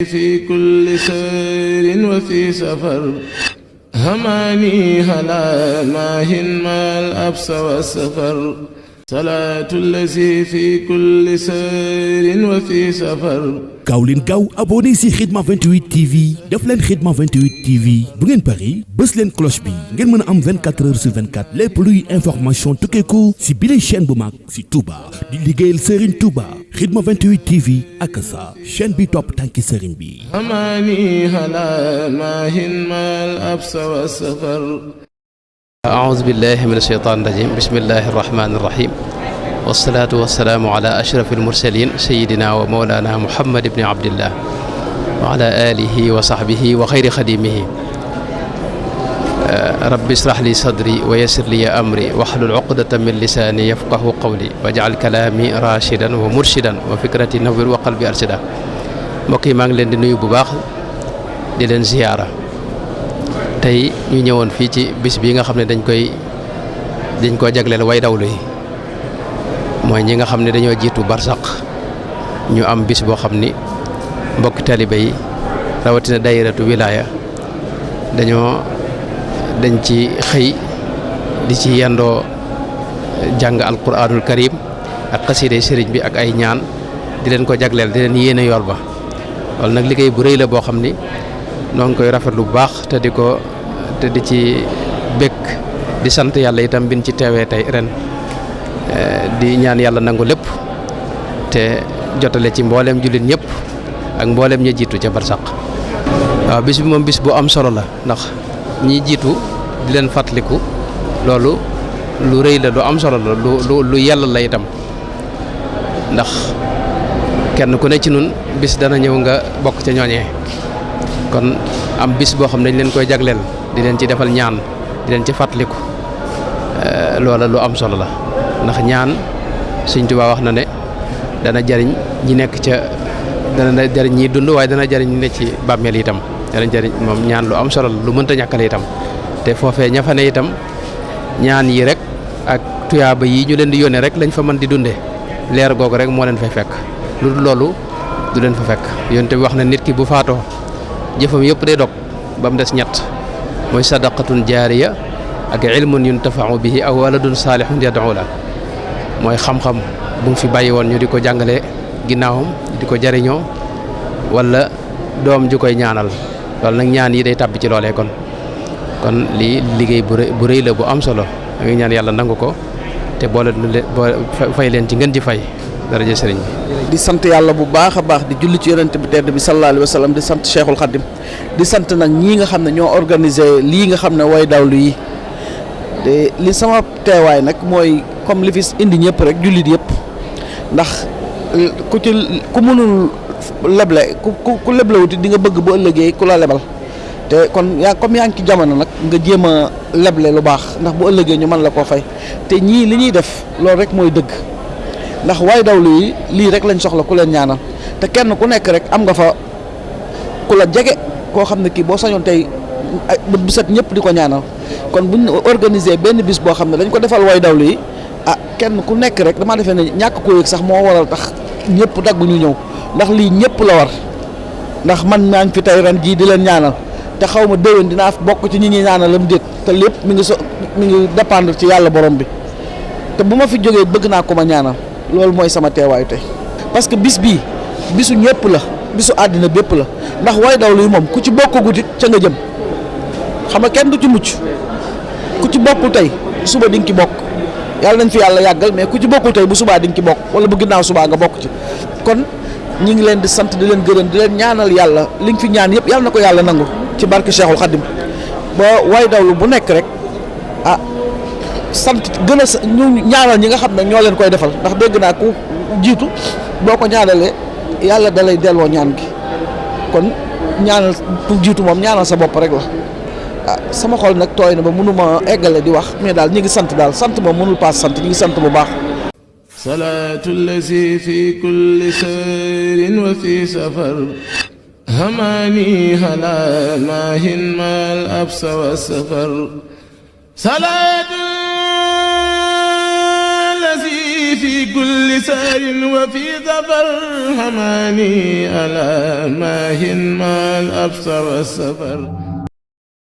في كل سير وفي سفر هماني هلا ماهن ما الأبس والسفر صلاة الذي في كل سير وفي سفر gaaw leen gaaw abonné si Khidma 28 TV def leen Khidma 28 TV bu ngeen pari bës leen cloche bi ngeen mën a am 24 heures sur 24 lépp luy information tukkeeku si bile chaîne bu mag si Touba di liggéeyal Serigne Touba Khidma 28 TV ak sa chaîne bi topp tànki Serigne bi هماني هلا ماهن ما الأبس والسفر أعوذ بالله من الشيطان الرجيم بسم الله الرحمن الرحيم والصلاة والسلام على أشرف المرسلين سيدنا ومولانا محمد بن عبد الله وعلى آله وصحبه وخير خديمه رب اشرح لي صدري ويسر لي أمري واحلل عقدة من لساني يفقه قولي واجعل كلامي راشدا ومرشدا وفكرتي نور وقلبي أرشدا mbokk yi maa ngi leen di nuyu bu baax di leen ziyaara tey ñu ñëwoon fii ci bis bi nga xam ne dañ koo jagleel way dawlu yi mooy ñi nga xam ne dañoo jiitu barsaq ñu am bis boo xam ni mbokki talibe yi rawatina daayiratu wilaaya dañ ci xëy di ci yendoo jàng alquranul karim ak xasiiday sëriñ bi ak ay ñaan di leen ko jagleel di leen yéene yool ba loolu nag liggéey bu rëy la boo xam ni noo ngi koy rafetlu bu baax te di ci bëgg di sant yàlla itam bin ci teewee tey ren di ñaan yàlla nangu lépp te jotale ci mbooleem jullit ñëpp ak mbooleem ña jiitu ca barsaq waaw bis bi moom bis bu am solo la ndax ñi jiitu di leen fàttaliku loolu lu rëy la lu am solo la lu yàlla la itam ndax kenn ku ne ci nun bis dana ñëw nga bokk ca ñooñee kon am bis boo xam ne dañ leen koy jagleel di leen ci defal ñaan di leen ci fàttaliku loola lu am solo la ndax ñaan Sëñ Tuubaa wax na ne dana jariñ ñi nekk ca dana jariñ ñi dund waaye dana jariñ ñi ne ci bàmmeel itam dana jariñ moom ñaan lu am solo la lu mënta ñàkkale itam te foofee ña fa ne itam ñaan yi rek ak tuyaaba yi ñu leen di yónnee rek lañ fa mën di dundee leer googu rek moo leen fay fekk lu dul loolu du leen fa fekk yonte bi wax na nit ki bu faatoo jëfam yëpp day dog ba mu des ñett mooy sadaqatun jaariya ak ilmun yuntafa'u bihi aw waladun saalihun yad'u la mooy xam-xam bu mu fi bàyyi woon ñu di ko jàngale ginnaawam di ko jariñoo wala doom ju koy ñaanal loolu nag ñaan yi day tàbbi ci loolee kon lii liggéey bu rëy la bu am solo da nga ñaan yàlla nangu ko te boole fay leen ci ngeen ji fay daraja sëriñ bi di sant yàlla bu baax a baax di julli ci yonent bi tedd bi sallallahu alayhi wa sallam di sant Cheikhul Khadim di sant nag ñii nga xam ne ñoo organisé lii nga xam ne way dawlu yi te li sama teewaay nag mooy comme li fi indi ñëpp rek jullit yëpp ndax ku mënul leble ku leblewuti di nga bëgg bu ëllëgee ku la lebal te kon comme yaa ngi ci jamono nag nga jéem a leble lu baax ndax bu ëllëgee ñu mën la koo fay te ñii li ñuy def loolu rek mooy dëgg ndax way dawlu yi lii rek lañ soxla ku leen ñaanal te kenn ku nekk rek am nga fa ku la jege koo xam ne kii boo sañoon tey bët bu set ñëpp di ko ñaanal kon buñ organiser benn bis boo xam ne dañ ko defal way dawlu yi kenn ku nekk rek damaa defee ne ñàkk koo yëg sax moo waral tax ñëpp dagg ñu ñëw ndax lii ñëpp la war ndax man maa ngi fi tey ren jii di leen ñaanal te xaw ma déwén dinaa bokk ci ñi ñuy ñaanalam déet te lépp mi ngi dépendre ci yàlla borom bi te bu ma fi jógee bëgg naa ko ma ñaanal loolu mooy sama teewaayu tey parce que bis bii bisu ñëpp la bisu àddina bépp la ndax way dawlu yi moom ku ci bokk gutit ca nga jëm xam nga kenn du ci mucc ku ci bokkul tey suba di nga ci bokk yàlla nañ fi yàlla yàggal mais ku ci bokkul tey bu subaa di nga ci bokk wala bu ginnaaw subaa nga bokk ci kon ñi ngi leen di sant di leen gërëm di leen ñaanal yàlla li nga fi ñaan yëpp yàlla na ko yàlla nangu ci barke Cheikhul Khadim ba way dawlu bu nekk rek sant gën a ñu ñaanal ñi nga xam ne ñoo leen koy defal ndax dégg naa ku jiitu boo ko ñaanalee yàlla da lay delloo ñaan gi kon ñaanal ku jiitu moom ñaanal sa bopp rek la sama xol nag tooy na ba mënuma eggale di wax mais daal ñi ngi sant daal sant moom mënul paas sant ñi ngi sant bu baax salaatu allazi fi kulli sayrin wa fi safar hamani hala mahin mal absa wa safar salaatu في كل سار وفي ظفر هماني ألا ماهن ما الأبصر والسفر